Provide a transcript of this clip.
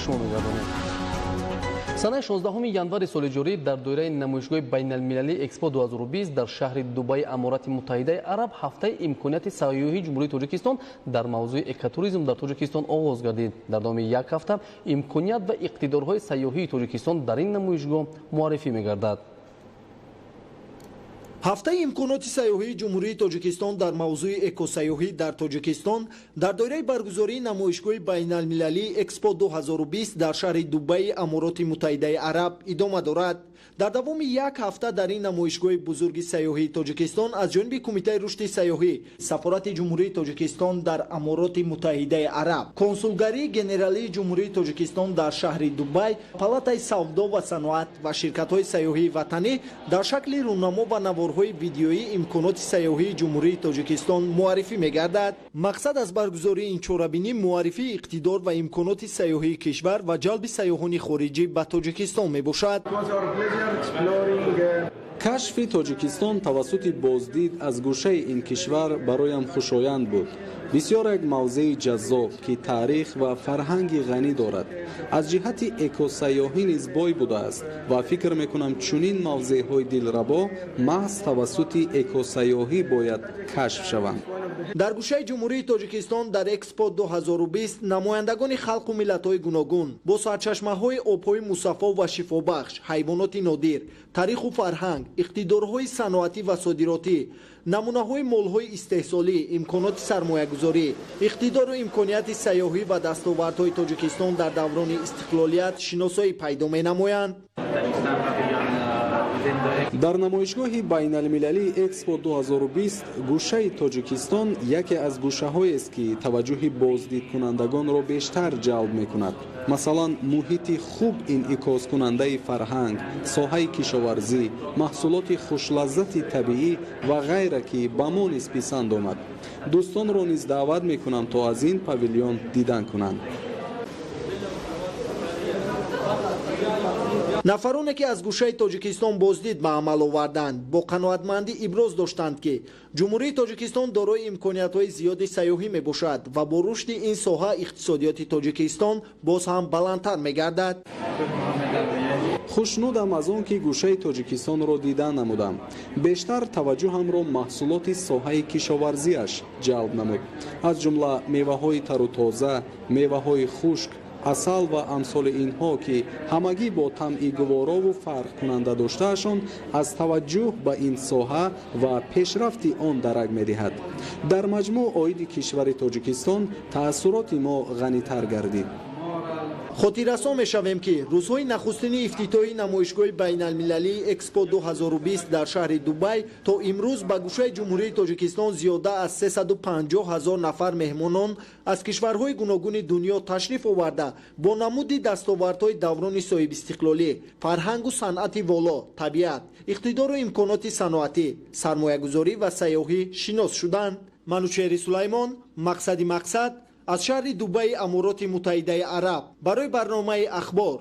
шумо мегардонем. Санаи 16 январи соли ҷорӣ дар доираи намоишгоҳи байналмилалии Экспо 2020 дар шаҳри Дубайи Аморати Муттаҳидаи Араб ҳафтаи имконияти сайёҳии Ҷумҳурии Тоҷикистон дар мавзӯи экотуризм дар Тоҷикистон оғоз гардид. Дар давоми як ҳафта имконият ва иқтидорҳои сайёҳии Тоҷикистон дар ин намоишгоҳ муаррифӣ мегардад. Ҳафтаи имконоти сайёҳии Ҷумҳурии Тоҷикистон дар мавзӯи экосайёҳӣ дар Тоҷикистон дар доираи баргузории намоишгоҳи байналмилалии Экспо 2020 дар шаҳри Дубайи Амороти Муттаҳидаи Араб идома дорад. Дар давоми як ҳафта дар ин намоишгоҳи бузурги сайёҳии Тоҷикистон аз ҷониби Кумитаи рушди сайёҳӣ, Сафорати Ҷумҳурии Тоҷикистон дар Амороти Муттаҳидаи Араб, Консулгарии генералии Ҷумҳурии Тоҷикистон дар шаҳри Дубай, Палатаи савдо ва саноат ва ширкатҳои сайёҳии ватанӣ дар шакли рӯнамо ва наворҳои видеоӣ имконоти сайёҳии Ҷумҳурии Тоҷикистон муаррифӣ мегардад. Мақсад аз баргузории ин чорабинӣ муаррифии иқтидор ва имконоти сайёҳии кишвар ва ҷалби сайёҳони хориҷӣ ба Тоҷикистон мебошад. Кашфи Тоҷикистон тавассути боздид аз гӯшаи ин кишвар бароям хушоянд буд. Бисёр як мавзеи ҷаззоб, ки таърих ва фарҳанги ғанӣ дорад. Аз ҷиҳати экосайёҳӣ низ бой будааст ва фикр мекунам, чунин мавзеъҳои дилрабо маҳз тавассути экосайёҳӣ бояд кашф шаванд. Дар гӯшаи Ҷумҳурии Тоҷикистон дар Экспо 2020 намояндагони халқу миллатҳои гуногун бо сарчашмаҳои обҳои мусаффо ва шифобахш, ҳайвоноти нодир, таъриху фарҳанг, иқтидорҳои саноатӣ ва содиротӣ, намунаҳои молҳои истеҳсолӣ, имконоти сармоягузорӣ, иқтидору имконияти сайёҳӣ ва дастовардҳои Тоҷикистон дар даврони истиқлолият шиносоӣ пайдо менамоянд. Дар намоишгоҳи байналмилалии Экспо 2020 гӯшаи Тоҷикистон яке аз гӯшаҳоест, ки таваҷҷӯҳи боздидкунандагонро бештар ҷалб мекунад. Масалан, муҳити хуб инъикоскунандаи фарҳанг, соҳаи кишоварзӣ, маҳсулоти хушлаззати табиӣ ва ғайра, ки ба мо низ писанд омад. Дӯстонро низ даъват мекунам, то аз ин павилён дидан кунанд. Нафароне, ки аз гӯшаи Тоҷикистон боздид ба амал оварданд, бо қаноатмандӣ иброз доштанд, ки Ҷумҳурии Тоҷикистон дорои имкониятҳои зиёди сайёҳӣ мебошад ва бо рушди ин соҳа иқтисодиёти Тоҷикистон боз ҳам баландтар мегардад. Хушнудам аз он, ки гӯшаи Тоҷикистонро дида намудам. Бештар таваҷҷӯҳамро маҳсулоти соҳаи кишоварзиаш ҷалб намуд, аз ҷумла меваҳои тару тоза, меваҳои хушк, асал ва амсоли инҳо, ки ҳамагӣ бо тамъи гуворову фарқкунанда доштаашон аз таваҷҷӯҳ ба ин соҳа ва пешрафти он дарак медиҳад. Дар маҷмӯъ оиди кишвари Тоҷикистон таассуроти мо ғанитар гардид. Хотиррасон мешавем, ки рӯзҳои нахустини ифтитоҳи намоишгоҳи байналмилалии Экспо 2020 дар шаҳри Дубай то имрӯз ба гӯшаи Ҷумҳурии Тоҷикистон зиёда аз 350 ҳазор нафар меҳмонон аз кишварҳои гуногуни дунё ташриф оварда, бо намуди дастовардҳои даврони соҳибистиқлолӣ, фарҳангу санъати воло, табиат, иқтидору имконоти саноатӣ, сармоягузорӣ ва сайёҳӣ шинос шуданд. Манучеҳри Сулаймон, Мақсади Мақсад, аз шаҳри Дубайи Амороти Муттаҳидаи Араб барои барномаи Ахбор.